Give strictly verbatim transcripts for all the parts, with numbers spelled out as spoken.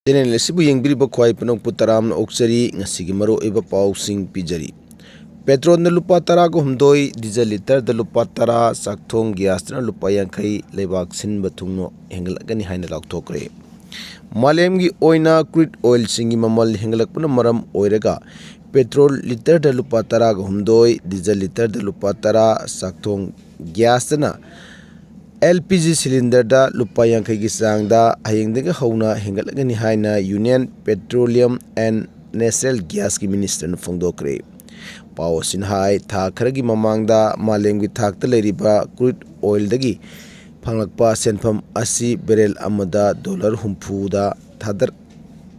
Channel ꯑꯁꯤꯕꯨ ꯌꯦꯡꯕꯤꯔꯤꯕ ꯈ꯭ꯋꯥꯏ ꯄꯨꯝꯅꯃꯛꯄꯨ ꯇꯔꯥꯝꯅ ꯑꯣꯛꯆꯔꯤ꯫ ꯉꯁꯤꯒꯤ ꯃꯔꯨꯑꯣꯏꯕ ꯄꯥꯎꯁꯤꯡ ꯄꯤꯖꯔꯤ꯫ ꯄꯦꯇ꯭ꯔꯣꯜꯅ ꯂꯨꯄꯥ ꯇꯔꯥꯒ ꯍꯨꯝꯗꯣꯏ, ꯗꯤꯖꯜ ꯂꯤꯇꯔꯗ ꯂꯨꯄꯥ ꯇꯔꯥ, ꯆꯥꯛꯊꯣꯡ ꯒ꯭ꯌꯥꯁꯇꯅ ꯂꯨꯄꯥ ꯌꯥꯡꯈꯩ ꯂꯩꯕꯥꯛ ꯁꯤꯟꯕ ꯊꯨꯡꯅ ꯍꯦꯟꯒꯠꯂꯛꯀꯅꯤ ꯍꯥꯏꯅ ꯂꯥꯎꯊꯣꯛꯈ꯭ꯔꯦ꯫ ꯃꯥꯂꯦꯝꯒꯤ ꯑꯣꯏꯅ ꯀ꯭ꯔꯨꯗ ꯑꯣꯏꯜꯁꯤꯡꯒꯤ ꯃꯃꯜ ꯍꯦꯟꯒꯠꯂꯛꯄꯅ ꯃꯔꯝ ꯑꯣꯏꯔꯒ ꯄꯦꯇ꯭ꯔꯣꯜ ꯂꯤꯇꯔꯗ ꯂꯨꯄꯥ ꯇꯔꯥꯒ ꯍꯨꯝꯗꯣꯏ, ꯗꯤꯖꯜ ꯂꯤꯇꯔꯗ ꯂꯨꯄꯥ ꯇꯔꯥ, ꯆꯥꯛꯊꯣꯡ ꯒ꯭ꯌꯥꯁꯇꯅ ꯑꯦꯜ ꯄꯤ ꯖꯤ ꯁꯤꯂꯤꯟꯗꯔꯗ ꯂꯨꯄꯥ ꯌꯥꯡꯈꯩꯒꯤ ꯆꯥꯡꯗ ꯍꯌꯦꯡꯗꯒꯤ ꯍꯧꯅ ꯍꯦꯟꯒꯠꯂꯒꯅꯤ ꯍꯥꯏꯅ Union Petroleum and Natural Gasꯀꯤ ꯃꯤꯅꯤꯁꯇꯔꯅ ꯐꯣꯡꯗꯣꯛꯈ꯭ꯔꯦ꯫ ꯄꯥꯎ ꯑꯁꯤꯅ ꯍꯥꯏ, ꯊꯥ ꯈꯔꯒꯤ ꯃꯃꯥꯡꯗ ꯃꯥꯂꯦꯝꯒꯤ ꯊꯥꯛꯇ ꯂꯩꯔꯤꯕ ꯀ꯭ꯔꯨꯗ ꯑꯣꯏꯜꯗꯒꯤ ꯐꯪꯂꯛꯄ ꯁꯦꯟꯐꯝ ꯑꯁꯤ ꯕꯦꯔꯦꯜ ꯑꯃꯗ ꯗꯣꯂꯔ ꯍꯨꯝꯐꯨꯗ ꯊꯥꯗꯔ-,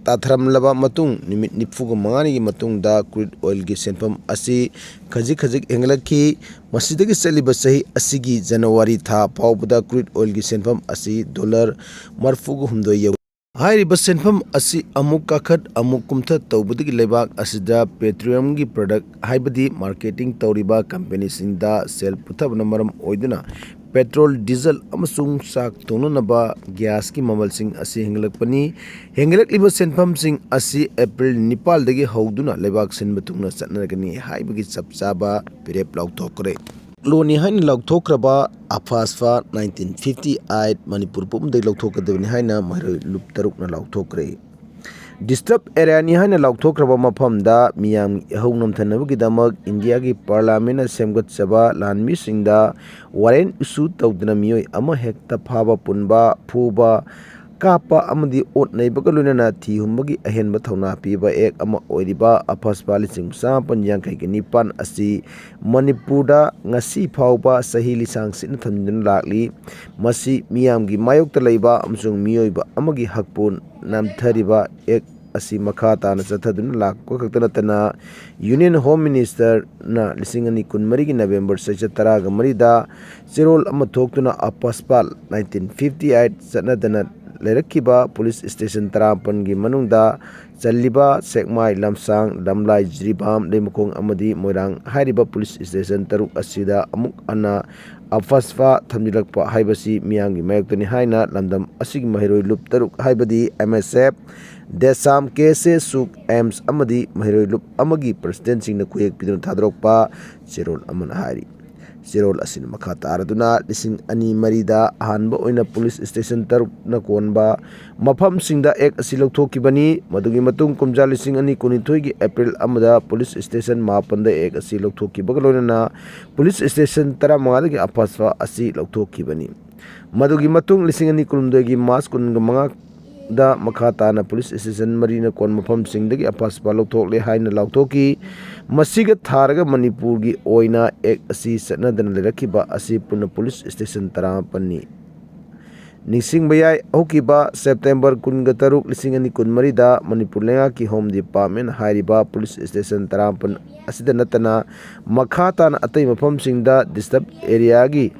ꯇꯥꯊꯔꯝꯂꯕ ꯃꯇꯨꯡ, ꯅꯨꯃꯤꯠ ꯅꯤꯐꯨꯒ ꯃꯉꯥꯅꯤꯒꯤ ꯃꯇꯨꯡꯗ ꯀ꯭ꯔꯨꯗ ꯑꯣꯏꯜꯒꯤ ꯁꯦꯟꯐꯝ ꯑꯁꯤ ꯈꯖꯤꯛ ꯈꯖꯤꯛ ꯍꯦꯟꯒꯠꯂꯛꯈꯤ꯫ ꯃꯁꯤꯗꯒꯤ ꯆꯠꯂꯤꯕ ꯆꯍꯤ ꯑꯁꯤꯒꯤ ꯖꯅꯋꯥꯔꯤ ꯊꯥ ꯐꯥꯎꯕꯗ ꯀ꯭ꯔꯨꯗ ꯑꯣꯏꯜꯒꯤ ꯁꯦꯟꯐꯝ ꯑꯁꯤ ꯗꯣꯂꯔ ꯃꯔꯤꯐꯨꯒ ꯍꯨꯝꯗꯣꯏ ꯌꯧꯏ꯫ ꯍꯥꯏꯔꯤꯕ ꯁꯦꯟꯐꯝ ꯑꯁꯤ ꯑꯃꯨꯛ ꯀꯥꯈꯠ ꯑꯃꯨꯛ ꯀꯨꯝꯊ ꯇꯧꯕꯗꯒꯤ ꯂꯩꯕꯥꯛ ꯑꯁꯤꯗ ꯄꯦꯇ꯭ꯔꯣꯂꯤꯌꯝꯒꯤ ꯄ꯭ꯔꯗꯛ, ꯍꯥꯏꯕꯗꯤ ꯃꯥꯔꯀꯦꯇꯤꯡ ꯇꯧꯔꯤꯕ ꯀꯝꯄꯦꯅꯤꯁꯤꯡꯗ ꯁꯦꯜ ꯄꯨꯊꯕꯅ ꯃꯔꯝ ꯑꯣꯏꯗꯨꯅ ꯄꯦꯇ꯭ꯔꯣꯜ, ꯗꯤꯖꯜ ꯑꯃꯁꯨꯡ ꯆꯥꯛ ꯊꯣꯡꯅꯅꯕ ꯒ꯭ꯌꯥꯁꯀꯤ ꯃꯃꯜꯁꯤꯡ ꯑꯁꯤ ꯍꯦꯟꯒꯠꯂꯛꯄꯅꯤ꯫ ꯍꯦꯟꯒꯠꯂꯛꯂꯤꯕ ꯁꯦꯟꯐꯝꯁꯤꯡ ꯑꯁꯤ ꯑꯦꯄ꯭ꯔꯤꯜ ꯅꯤꯄꯥꯜꯗꯒꯤ ꯍꯧꯗꯨꯅ ꯂꯩꯕꯥꯛ ꯁꯤꯟꯕ ꯊꯨꯡꯅ ꯆꯠꯅꯔꯒꯅꯤ ꯍꯥꯏꯕꯒꯤ ꯆꯞ ꯆꯥꯕ ꯐꯤꯔꯦꯞ ꯂꯥꯎꯊꯣꯛꯈ꯭ꯔꯦ꯫ ꯂꯣꯅꯤ ꯍꯥꯏꯅ ꯂꯥꯎꯊꯣꯛꯈ꯭ꯔꯕ ꯑꯐꯥꯁꯐꯥ nineteen fifty eight ꯃꯅꯤꯄꯨꯔ ꯄꯨꯝꯕꯗꯒꯤ ꯂꯧꯊꯣꯛꯀꯗꯕꯅꯤ ꯍꯥꯏꯅ ꯃꯍꯩꯔꯣꯏ ꯂꯨꯞ ꯇꯔꯨꯛꯅ ꯂꯥꯎꯊꯣꯛꯈ꯭ꯔꯦ꯫ ꯗꯤꯁꯇꯔꯕ ꯑꯦꯔꯤꯌꯥꯅꯤ ꯍꯥꯏꯅ ꯂꯥꯎꯊꯣꯛꯈ꯭ꯔꯕ ꯃꯐꯝꯗ ꯃꯤꯌꯥꯝꯒꯤ ꯏꯍꯧ ꯅꯝꯊꯅꯕꯒꯤꯗꯃꯛ ꯏꯟꯗꯤꯌꯥꯒꯤ ꯄꯥꯔꯂꯥꯃꯦꯟꯅ ꯁꯦꯝꯒꯠꯆꯕ ꯂꯥꯟꯃꯤꯁꯤꯡꯗ ꯋꯥꯔꯦꯟ ꯏꯁꯨ ꯇꯧꯗꯅ ꯃꯤꯑꯣꯏ ꯑꯃ ꯍꯦꯛꯇ ꯐꯥꯕ ꯄꯨꯟꯕ, ꯐꯨꯕ, ꯀꯥꯞꯄ ꯑꯃꯗꯤ ꯑꯣꯠ ꯅꯩꯕꯒ ꯂꯣꯏꯅꯅ ꯊꯤ ꯍꯨꯝꯕꯒꯤ ꯑꯍꯦꯟꯕ ꯊꯧꯅꯥ ꯄꯤꯕ ꯑꯦꯛ ꯑꯃ ꯑꯣꯏꯔꯤꯕ ꯑꯐꯥꯁꯐꯥ ꯂꯤꯁꯤꯡ ꯆꯥꯃꯥꯄꯟ ꯌꯥꯡꯈꯩꯒ ꯅꯤꯄꯥꯟ ꯑꯁꯤ ꯃꯅꯤꯄꯨꯔꯗ ꯉꯁꯤ ꯐꯥꯎꯕ ꯆꯍꯤ ꯂꯤꯁꯥꯡ ꯁꯤꯠꯅ ꯊꯝꯗꯨꯅ ꯂꯥꯛꯂꯤ꯫ ꯃꯁꯤ ꯃꯤꯌꯥꯝꯒꯤ ꯃꯥꯌꯣꯛꯇ ꯂꯩꯕ ꯑꯃꯁꯨꯡ ꯃꯤꯑꯣꯏꯕ ꯑꯃꯒꯤ ꯍꯛꯄꯨ ꯅꯝꯊꯔꯤꯕ ꯑꯦꯛ ꯑꯁꯤ ꯃꯈꯥ ꯇꯥꯅ ꯆꯠꯊꯗꯨꯅ ꯂꯥꯛꯄ ꯈꯛꯇ ꯅꯠꯇꯅ, ꯌꯨꯅꯤꯌꯟ ꯍꯣꯝ ꯃꯤꯅꯤꯁꯇꯔꯅ ꯂꯤꯁꯤꯡ ꯑꯅꯤ ꯀꯨꯟꯃꯔꯤꯒꯤ ꯅꯕꯦꯝꯕꯔ ꯆꯩꯆꯠ ꯇꯔꯥꯒ ꯃꯔꯤꯗ ꯆꯦꯔꯣꯜ ꯑꯃ ꯊꯣꯛꯇꯨꯅ ꯑꯐꯥꯁꯐꯥ nineteen fifty eight ꯆꯠꯅꯗꯅ ꯂꯩꯔꯛꯈꯤꯕ ꯄꯨꯂꯤꯁ ꯁ꯭ꯇꯦꯁꯟ ꯇꯔꯥꯃꯥꯄꯟꯒꯤ ꯃꯅꯨꯡꯗ ꯆꯜꯂꯤꯕ ꯁꯦꯛꯃꯥꯏ, ꯂꯝꯁꯥꯡ, ꯂꯝꯂꯥꯏ, ꯖꯤꯔꯤꯕꯥꯝ, ꯂꯩꯃꯈꯣꯡ ꯑꯃꯗꯤ ꯃꯣꯏꯔꯥꯡ ꯍꯥꯏꯔꯤꯕ ꯄꯨꯂꯤꯁ ꯁ꯭ꯇꯦꯁꯟ ꯇꯔꯨꯛ ꯑꯁꯤꯗ ꯑꯃꯨꯛ ꯍꯟꯅ ꯑꯐꯁꯄꯥ ꯊꯝꯖꯤꯜꯂꯛꯄ ꯍꯥꯏꯕꯁꯤ ꯃꯤꯌꯥꯝꯒꯤ ꯃꯥꯌꯣꯛꯇꯅꯤ ꯍꯥꯏꯅ ꯂꯝꯗꯝ ꯑꯁꯤꯒꯤ ꯃꯍꯩꯔꯣꯏ ꯂꯨꯞ ꯇꯔꯨꯛ ꯍꯥꯏꯕꯗꯤ ꯑꯦꯝ ꯑꯦꯁ ꯑꯦꯐ, ꯗꯦꯁꯥꯝ, ꯀꯦ ꯑꯦꯁ ꯑꯦ, ꯁꯨꯛ, ꯑꯦꯝꯁ ꯑꯃꯗꯤ ꯃꯍꯩꯔꯣꯏ ꯂꯨꯞ ꯑꯃꯒꯤ ꯄ꯭ꯔꯁꯤꯗꯦꯟꯁꯤꯡꯅ ꯈꯨꯌꯦꯛ ꯄꯤꯗꯨꯅ ꯊꯥꯗꯣꯔꯛꯄ ꯆꯦꯔꯣꯜ ꯑꯃꯅ ꯍꯥꯏꯔꯤ꯫ ꯆꯦꯔꯣꯜ ꯑꯁꯤꯅ ꯃꯈꯥ ꯇꯥꯔꯗꯨꯅ ꯂꯤꯁꯤꯡ ꯑꯅꯤ ꯃꯔꯤꯗ ꯑꯍꯥꯟꯕ ꯑꯣꯏꯅ ꯄꯨꯂꯤꯁ ꯁ꯭ꯇꯦꯁꯟ ꯇꯔꯨꯛꯅ ꯀꯣꯟꯕ ꯃꯐꯝꯁꯤꯡꯗ ꯑꯦꯛ ꯑꯁꯤ ꯂꯧꯊꯣꯛꯈꯤꯕꯅꯤ꯫ ꯃꯗꯨꯒꯤ ꯃꯇꯨꯡ ꯀꯨꯝꯖꯥ ꯂꯤꯁꯤꯡ ꯑꯅꯤ ꯀꯨꯟꯅꯤꯊꯣꯏꯒꯤ ꯑꯦꯄ꯭ꯔꯤꯜ ꯑꯃꯗ ꯄꯨꯂꯤꯁ ꯁ꯭ꯇꯦꯁꯟ ꯃꯥꯄꯟꯗ ꯑꯦꯛ ꯑꯁꯤ ꯂꯧꯊꯣꯛꯈꯤꯕꯒ ꯂꯣꯏꯅꯅ ꯄꯨꯂꯤꯁ ꯁ꯭ꯇꯦꯁꯟ ꯇꯔꯥꯃꯉꯥꯗꯒꯤ ꯑꯐꯁꯄꯥ ꯑꯁꯤ ꯂꯧꯊꯣꯛꯈꯤꯕꯅꯤ꯫ ꯃꯗꯨꯒꯤ ꯃꯇꯨꯡ ꯂꯤꯁꯤꯡ ꯑꯅꯤ ꯀꯨꯟꯍꯨꯝꯗꯣꯏꯒꯤ ꯃꯥꯔꯆ ꯀꯨꯟꯃꯉꯥꯗ ꯃꯈꯥ ꯇꯥꯅ ꯄꯨꯂꯤꯁ ꯁ꯭ꯇꯦꯁꯟ ꯃꯔꯤꯅ ꯀꯣꯟ ꯃꯐꯝꯁꯤꯡꯗꯒꯤ ꯑꯐꯁꯄꯥ ꯂꯧꯊꯣꯛꯂꯦ ꯍꯥꯏꯅ ꯂꯥꯎꯊꯣꯛꯈꯤ꯫ ꯃꯁꯤꯒ ꯊꯥꯔꯒ ꯃꯅꯤꯄꯨꯔꯒꯤ ꯑꯣꯏꯅ ꯑꯦꯛ ꯑꯁꯤ ꯆꯠꯅꯗꯅ ꯂꯩꯔꯛꯈꯤꯕ ꯑꯁꯤ ꯄꯨꯟꯅ ꯄꯨꯂꯤꯁ ꯁ꯭ꯇꯦꯁꯟ ꯇꯔꯥꯃꯥꯄꯟꯅꯤ꯫ ꯅꯤꯡꯁꯤꯡꯕ ꯌꯥꯏ, ꯍꯧꯈꯤꯕ ꯁꯦꯞꯇꯦꯝꯕꯔ ꯀꯨꯟꯒ ꯇꯔꯨꯛ, ꯂꯤꯁꯤꯡ ꯑꯅꯤ ꯀꯨꯟꯃꯔꯤꯗ ꯃꯅꯤꯄꯨꯔ ꯂꯩꯉꯥꯛꯀꯤ ꯍꯣꯝ ꯗꯤꯄꯥꯔꯠꯃꯦꯟ ꯍꯥꯏꯔꯤꯕ ꯄꯨꯂꯤꯁ ꯁ꯭ꯇꯦꯁꯟ ꯇꯔꯥꯃꯥꯄꯟ ꯑꯁꯤꯗ ꯅꯠꯇꯅ ꯃꯈꯥ ꯇꯥꯅ ꯑꯇꯩ ꯃꯐꯝꯁꯤꯡꯗ ꯗꯤꯁꯇꯔꯕ ꯑꯦꯔꯤꯌꯥꯒꯤ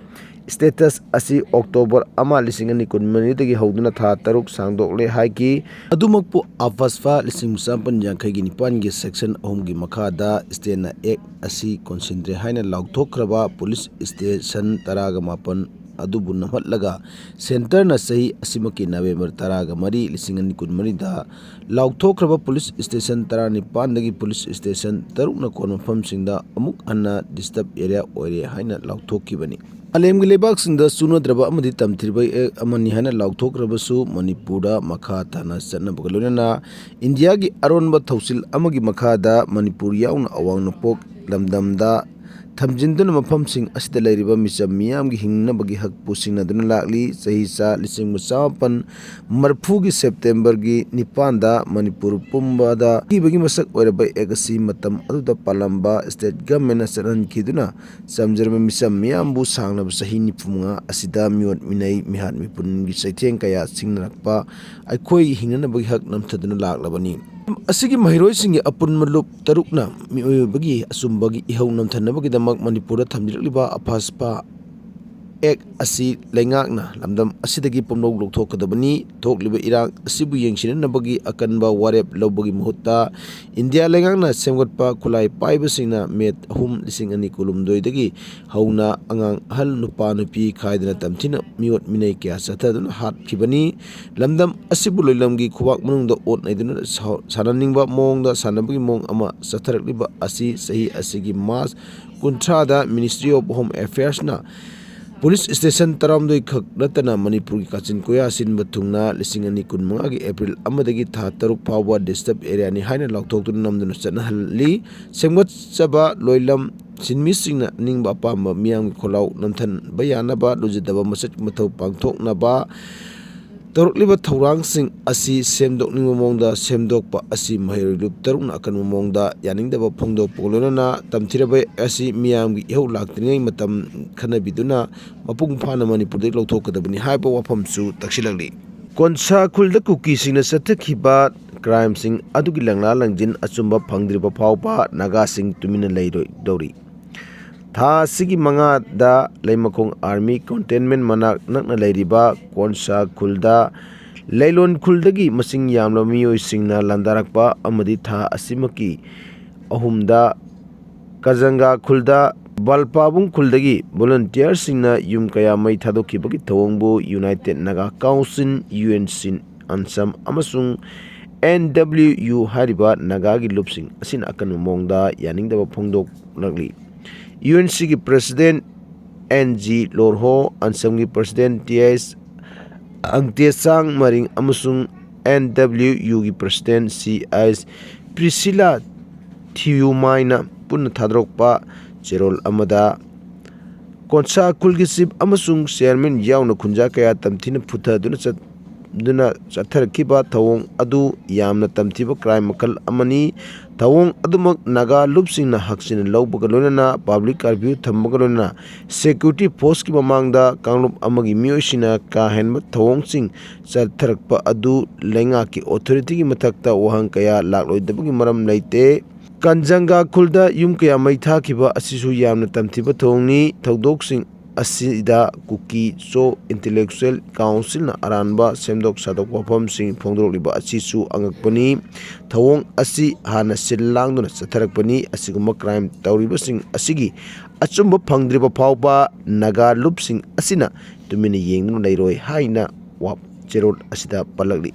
ꯁ꯭ꯇꯦꯇꯁ ꯑꯁꯤ ꯑꯣꯛꯇꯣꯕꯔ ꯑꯃ, ꯂꯤꯁꯤꯡ ꯑꯅꯤ ꯀꯨꯟꯃꯔꯤꯗꯒꯤ ꯍꯧꯗꯨꯅ ꯊꯥ ꯇꯔꯨꯛ ꯁꯥꯡꯗꯣꯛꯂꯦ ꯍꯥꯏꯈꯤ꯫ ꯑꯗꯨꯃꯛꯄꯨ ꯑꯐꯁꯄꯥ ꯂꯤꯁꯤꯡ ꯆꯥꯃꯥꯄꯟ ꯌꯥꯡꯈꯩꯒꯤ ꯅꯤꯄꯥꯟꯒꯤ ꯁꯦꯛꯁꯟ ꯑꯍꯨꯝꯒꯤ ꯃꯈꯥꯗ ꯁ꯭ꯇꯦꯅ ꯑꯦꯛ ꯑꯁꯤ ꯀꯣꯟꯁꯤꯟꯗ꯭ꯔꯦ ꯍꯥꯏꯅ ꯂꯥꯎꯊꯣꯛꯈ꯭ꯔꯕ ꯄꯨꯂꯤꯁ ꯁ꯭ꯇꯦꯁꯟ ꯇꯔꯥꯒ ꯃꯥꯄꯟ ꯑꯗꯨꯕꯨ ꯅꯝꯍꯠꯂꯒ ꯁꯦꯟꯇꯔꯅ ꯆꯍꯤ ꯑꯁꯤꯃꯛꯀꯤ ꯅꯕꯦꯝꯕꯔ ꯇꯔꯥꯒ ꯃꯔꯤ, ꯂꯤꯁꯤꯡ ꯑꯅꯤ ꯀꯨꯟꯃꯔꯤꯗ ꯂꯥꯎꯊꯣꯛꯈ꯭ꯔꯕ ꯄꯨꯂꯤꯁ ꯁ꯭ꯇꯦꯁꯟ ꯇꯔꯥꯅꯤꯄꯥꯟꯗꯒꯤ ꯄꯨꯂꯤꯁ ꯁ꯭ꯇꯦꯁꯟ ꯇꯔꯨꯛꯅ ꯀꯣꯟꯕ ꯃꯐꯝꯁꯤꯡꯗ ꯑꯃꯨꯛ ꯍꯟꯅ ꯗꯤꯁꯇꯔꯕ ꯑꯦꯔꯤꯌꯥ ꯑꯣꯏꯔꯦ ꯍꯥꯏꯅ ꯂꯥꯎꯊꯣꯛꯈꯤꯕꯅꯤ꯫ ꯃꯥꯂꯦꯝꯒꯤ ꯂꯩꯕꯥꯛꯁꯤꯡꯗ ꯆꯨꯅꯗ꯭ꯔꯕ ꯑꯃꯗꯤ ꯇꯝꯊꯤꯔꯕ ꯑꯦꯛ ꯑꯃꯅꯤ ꯍꯥꯏꯅ ꯂꯥꯎꯊꯣꯛꯈ꯭ꯔꯕꯁꯨ, ꯃꯅꯤꯄꯨꯔꯗ ꯃꯈꯥ ꯇꯥꯅ ꯆꯠꯅꯕꯒ ꯂꯣꯏꯅꯅ ꯏꯟꯗꯤꯌꯥꯒꯤ ꯑꯔꯣꯟꯕ ꯊꯧꯁꯤꯜ ꯑꯃꯒꯤ ꯃꯈꯥꯗ ꯃꯅꯤꯄꯨꯔ ꯌꯥꯎꯅ ꯑꯋꯥꯡ ꯅꯣꯡꯄꯣꯛ ꯂꯝꯗꯝꯗ ꯊꯝꯖꯤꯟꯗꯨꯅ ꯃꯐꯝꯁꯤꯡ ꯑꯁꯤꯗ ꯂꯩꯔꯤꯕ ꯃꯤꯆꯝ ꯃꯤꯌꯥꯝꯒꯤ ꯍꯤꯡꯅꯕꯒꯤ ꯍꯛꯄꯨ ꯁꯤꯡꯅꯗꯨꯅ ꯂꯥꯛꯂꯤ꯫ ꯆꯍꯤ ꯆꯥ ꯂꯤꯁꯤꯡ ꯆꯥꯃꯥꯄꯟ ꯃꯔꯐꯨꯒꯤ ꯁꯦꯞꯇꯦꯝꯕꯔꯒꯤ ꯅꯤꯄꯥꯟꯗ ꯃꯅꯤꯄꯨꯔ ꯄꯨꯝꯕꯗ ꯑꯀꯤꯕꯒꯤ ꯃꯁꯛ ꯑꯣꯏꯔꯕ ꯑꯦꯛ ꯑꯁꯤ ꯃꯇꯝ ꯑꯗꯨꯗ ꯄꯥꯜꯂꯝꯕ ꯁ꯭ꯇꯦꯠ ꯒꯚꯔꯟꯃꯦꯟꯅ ꯆꯠꯍꯟꯈꯤꯗꯨꯅ ꯆꯝꯖꯔꯕ ꯃꯤꯆꯝ ꯃꯤꯌꯥꯝꯕꯨ ꯁꯥꯡꯂꯕ ꯆꯍꯤ ꯅꯤꯐꯨ ꯃꯉꯥ ꯑꯁꯤꯗ ꯃꯤꯑꯣꯠ ꯃꯤꯅꯩ, ꯃꯤꯍꯥꯠ ꯃꯤꯄꯨꯟꯒꯤ ꯆꯩꯊꯦꯡ ꯀꯌꯥ ꯁꯤꯡꯅꯔꯛꯄ ꯑꯩꯈꯣꯏꯒꯤ ꯍꯤꯡꯅꯅꯕꯒꯤ ꯍꯛ ꯅꯝꯊꯗꯨꯅ ꯂꯥꯛꯂꯕꯅꯤ꯫ ꯑꯁꯤꯒꯤ ꯃꯍꯩꯔꯣꯏꯁꯤꯡꯒꯤ ꯑꯄꯨꯟꯕ ꯂꯨꯞ ꯇꯔꯨꯛꯅ ꯃꯤꯑꯣꯏꯕꯒꯤ ꯑꯆꯨꯝꯕꯒꯤ ꯏꯍꯧ ꯅꯝꯊꯅꯕꯒꯤꯗꯃꯛ ꯃꯅꯤꯄꯨꯔꯗ ꯊꯝꯕꯤꯔꯛꯂꯤꯕ ꯑꯐꯁꯄꯥ ꯑꯦꯛ ꯑꯁꯤ ꯂꯩꯉꯥꯛꯅ ꯂꯝꯗꯝ ꯑꯁꯤꯗꯒꯤ ꯄꯨꯝꯂꯧ ꯂꯧꯊꯣꯛꯀꯗꯕꯅꯤ꯫ ꯊꯣꯛꯂꯤꯕ ꯏꯔꯥꯡ ꯑꯁꯤꯕꯨ ꯌꯦꯡꯁꯤꯟꯅꯕꯒꯤ ꯑꯀꯟꯕ ꯋꯥꯔꯦꯞ ꯂꯧꯕꯒꯤ ꯃꯍꯨꯠꯇ ꯏꯟꯗꯤꯌꯥ ꯂꯩꯉꯥꯛꯅ ꯁꯦꯝꯒꯠꯄ ꯈꯨꯠꯂꯥꯏ ꯄꯥꯏꯕꯁꯤꯡꯅ ꯃꯦ ꯑꯍꯨꯝ, ꯂꯤꯁꯤꯡ ꯑꯅꯤ ꯀꯨꯟꯍꯨꯝꯗꯣꯏꯗꯒꯤ ꯍꯧꯅ ꯑꯉꯥꯡ, ꯑꯍꯜ, ꯅꯨꯄꯥ, ꯅꯨꯄꯤ ꯈꯥꯏꯗꯅ ꯇꯝꯊꯤꯅ ꯃꯤꯑꯣꯠ ꯃꯤꯅꯩ ꯀꯌꯥ ꯆꯠꯊꯗꯨꯅ ꯍꯥꯠꯈꯤꯕꯅꯤ꯫ ꯂꯝꯗꯝ ꯑꯁꯤꯕꯨ ꯂꯣꯏꯂꯝꯒꯤ ꯈꯨꯕꯥꯛ ꯃꯅꯨꯡꯗ ꯑꯣꯠ ꯅꯩꯗꯨꯅ ꯁꯥꯎ-, ꯁꯥꯟꯅꯅꯤꯡꯕ ꯃꯑꯣꯡꯗ ꯁꯥꯟꯅꯕꯒꯤ ꯃꯑꯣꯡ ꯑꯃ ꯆꯠꯊꯔꯛꯂꯤꯕ ꯑꯁꯤ ꯆꯍꯤ ꯑꯁꯤꯒꯤ ꯃꯥꯔꯆ ꯀꯨꯟꯊ꯭ꯔꯥꯗ Ministry of Home Affairsꯅ ꯄꯨꯂꯤꯁ ꯁ꯭ꯇꯦꯁꯟ ꯇꯔꯥꯍꯨꯝꯗꯣꯏ ꯈꯛ ꯅꯠꯇꯅ ꯃꯅꯤꯄꯨꯔꯒꯤ ꯀꯥꯆꯤꯟ ꯀꯣꯌꯥ ꯁꯤꯟꯕ ꯊꯨꯡꯅ ꯂꯤꯁꯤꯡ ꯑꯅꯤ ꯀꯨꯟꯃꯉꯥꯒꯤ ꯑꯦꯄ꯭ꯔꯤꯜ ꯑꯃꯗꯒꯤ ꯊꯥ ꯇꯔꯨꯛ ꯐꯥꯎꯕ disturb areaꯅꯤ ꯍꯥꯏꯅ ꯂꯥꯎꯊꯣꯛꯇꯨꯅ ꯅꯝꯗꯨꯅ ꯆꯠꯅꯍꯜꯂꯤ꯫ ꯁꯦꯝꯒꯠꯆꯕ ꯂꯣꯏꯂꯝ ꯁꯤꯟꯃꯤꯁꯤꯡꯅ ꯑꯅꯤꯡꯕ ꯑꯄꯥꯝꯕ ꯃꯤꯌꯥꯝꯒꯤ ꯈꯣꯜꯂꯥꯎ ꯅꯝꯊꯟꯕ ꯌꯥꯅꯕ ꯂꯨꯖꯗꯕ ꯃꯁꯛ ꯃꯊꯧ ꯄꯥꯡꯊꯣꯛꯅꯕ ꯇꯧꯔꯛꯂꯤꯕ ꯊꯧꯔꯥꯡꯁꯤꯡ ꯑꯁꯤ ꯁꯦꯝꯗꯣꯛꯅꯤꯡꯕ ꯃꯑꯣꯡꯗ ꯁꯦꯝꯗꯣꯛꯄ ꯑꯁꯤ ꯃꯍꯩꯔꯣꯏ ꯂꯨꯞ ꯇꯔꯨꯛꯅ ꯑꯀꯟꯕ ꯃꯑꯣꯡꯗ ꯌꯥꯅꯤꯡꯗꯕ ꯐꯣꯡꯗꯣꯛꯄꯒ ꯂꯣꯏꯅꯅ ꯇꯝꯊꯤꯔꯕ ꯑꯁꯤ ꯃꯤꯌꯥꯝꯒꯤ ꯏꯍꯧ ꯂꯥꯛꯇ꯭ꯔꯤꯉꯩ ꯃꯇꯝ ꯈꯟꯅꯕꯤꯗꯨꯅ ꯃꯄꯨꯡ ꯐꯥꯅ ꯃꯅꯤꯄꯨꯔꯗꯒꯤ ꯂꯧꯊꯣꯛꯀꯗꯕꯅꯤ ꯍꯥꯏꯕ ꯋꯥꯐꯝꯁꯨ ꯇꯛꯁꯤꯜꯂꯛꯂꯤ꯫ ꯀꯣꯟꯁꯥ ꯈꯨꯜꯗ ꯀꯨꯀꯤꯁꯤꯡꯅ ꯆꯠꯊꯈꯤꯕ crimeꯁꯤꯡ ꯑꯗꯨꯒꯤ ꯂꯪꯂꯥ ꯂꯪꯖꯤꯟ ꯑꯆꯨꯝꯕ ꯐꯪꯗ꯭ꯔꯤꯕ ꯐꯥꯎꯕ ꯅꯥꯒꯥꯁꯤꯡ ꯇꯨꯃꯤꯟꯅ ꯂꯩꯔꯣꯏꯗꯧꯔꯤ꯫ ꯊꯥ ꯑꯁꯤꯒꯤ ꯃꯉꯥꯗ ꯂꯩꯃꯈꯣꯡ army cantonment ꯃꯅꯥꯛ ꯅꯛꯅ ꯂꯩꯔꯤꯕ ꯀꯣꯟꯁꯥ ꯈꯨꯜꯗ ꯂꯩꯂꯣꯟ ꯈꯨꯜꯗꯒꯤ ꯃꯁꯤꯡ ꯌꯥꯝꯂꯕ ꯃꯤꯑꯣꯏꯁꯤꯡꯅ ꯂꯥꯟꯗꯥꯔꯛꯄ ꯑꯃꯗꯤ ꯊꯥ ꯑꯁꯤꯃꯛꯀꯤ ꯑꯍꯨꯝꯗ ꯀꯖꯪꯒꯥ ꯈꯨꯜꯗ ꯕꯥꯜꯄꯥꯕꯨꯡ ꯈꯨꯜꯗꯒꯤ volunteerꯁꯤꯡꯅ ꯌꯨꯝ ꯀꯌꯥ ꯃꯩ ꯊꯥꯗꯣꯛꯈꯤꯕꯒꯤ ꯊꯧꯑꯣꯡꯕꯨ United Naga Council, UNC, ꯑꯟꯁꯝ ꯑꯃꯁꯨꯡ NWU ꯍꯥꯏꯔꯤꯕ ꯅꯥꯒꯥꯒꯤ ꯂꯨꯞꯁꯤꯡ ꯑꯁꯤꯅ ꯑꯀꯟꯕ ꯃꯑꯣꯡꯗ ꯌꯥꯅꯤꯡꯗꯕ ꯐꯣꯡꯗꯣꯛꯂꯛꯂꯤ꯫ UNCꯒꯤ president NG ꯂꯣꯔꯍꯣ, ꯑꯟꯁꯝꯒꯤ president TS ꯑꯪꯇꯦꯆꯥꯡ ꯃꯔꯤꯡ ꯑꯃꯁꯨꯡ NWUꯒꯤ president CIS ꯄ꯭ꯔꯤꯁꯤꯂꯥ ꯊꯤꯌꯨꯃꯥꯏꯅ ꯄꯨꯟꯅ ꯊꯥꯗꯣꯔꯛꯄ ꯆꯦꯔꯣꯜ ꯑꯃꯗ ꯀꯣꯟꯁꯥ ꯈꯨꯜꯒꯤ chief ꯑꯃꯁꯨꯡ chairman ꯌꯥꯎꯅ ꯈꯨꯟꯖꯥ ꯀꯌꯥ ꯇꯝꯊꯤꯅ ꯐꯨꯊꯗꯨꯅ ꯆꯠ-, ꯗꯨꯅ ꯆꯠꯊꯔꯛꯈꯤꯕ ꯊꯧꯑꯣꯡ ꯑꯗꯨ ꯌꯥꯝꯅ ꯇꯝꯊꯤꯕ crime ꯃꯈꯜ ꯑꯃꯅꯤ꯫ ꯊꯧꯑꯣꯡ ꯑꯗꯨꯃꯛ ꯅꯥꯒꯥ ꯂꯨꯞꯁꯤꯡꯅ ꯍꯛꯆꯤꯟꯅ ꯂꯧꯕꯒ ꯂꯣꯏꯅꯅ public curfew ꯊꯝꯕꯒ ꯂꯣꯏꯅꯅ security forceꯀꯤ ꯃꯃꯥꯡꯗ ꯀꯥꯡꯂꯨꯞ ꯑꯃꯒꯤ ꯃꯤꯑꯣꯏꯁꯤꯡꯅ ꯀꯥ ꯍꯦꯟꯕ ꯊꯧꯑꯣꯡꯁꯤꯡ ꯆꯠꯊꯔꯛꯄ ꯑꯗꯨ ꯂꯩꯉꯥꯛꯀꯤ authorityꯒꯤ ꯃꯊꯛꯇ ꯋꯥꯍꯪ ꯀꯌꯥ ꯂꯥꯛꯂꯣꯏꯗꯕꯒꯤ ꯃꯔꯝ ꯂꯩꯇꯦ꯫ ꯀꯟꯖꯪꯒꯥ ꯈꯨꯜꯗ ꯌꯨꯝ ꯀꯌꯥ ꯃꯩ ꯊꯥꯈꯤꯕ ꯑꯁꯤꯁꯨ ꯌꯥꯝꯅ ꯇꯝꯊꯤꯕ ꯊꯧꯑꯣꯡꯅꯤ꯫ ꯊꯧꯗꯣꯛꯁꯤꯡ ꯑꯁꯤꯗ ꯀꯨꯀꯤ ꯆꯣ ꯏꯟꯇꯦꯂꯦꯛꯆꯨꯋꯦꯜ ꯀꯥꯎꯟꯁꯤꯜꯅ ꯑꯔꯥꯟꯕ ꯁꯦꯝꯗꯣꯛ ꯁꯥꯗꯣꯛꯄ ꯋꯥꯐꯝꯁꯤꯡ ꯐꯣꯡꯗꯣꯔꯛꯂꯤꯕ ꯑꯁꯤꯁꯨ ꯑꯉꯛꯄꯅꯤ꯫ ꯊꯧꯑꯣꯡ ꯑꯁꯤ ꯍꯥꯟꯅ ꯁꯤꯜ ꯂꯥꯡꯗꯨꯅ ꯆꯠꯊꯔꯛꯄꯅꯤ꯫ ꯑꯁꯤꯒꯨꯝꯕ ꯀ꯭ꯔꯥꯏꯝ ꯇꯧꯔꯤꯕꯁꯤꯡ ꯑꯁꯤꯒꯤ ꯑꯆꯨꯝꯕ ꯐꯪꯗ꯭ꯔꯤꯕ ꯐꯥꯎꯕ ꯅꯥꯒꯥ ꯂꯨꯞꯁꯤꯡ ꯑꯁꯤꯅ ꯇꯨꯃꯤꯟꯅ ꯌꯦꯡꯗꯨꯅ ꯂꯩꯔꯣꯏ ꯍꯥꯏꯅ ꯋꯥ-, ꯆꯦꯔꯣꯜ ꯑꯁꯤꯗ ꯄꯜꯂꯛꯂꯤ꯫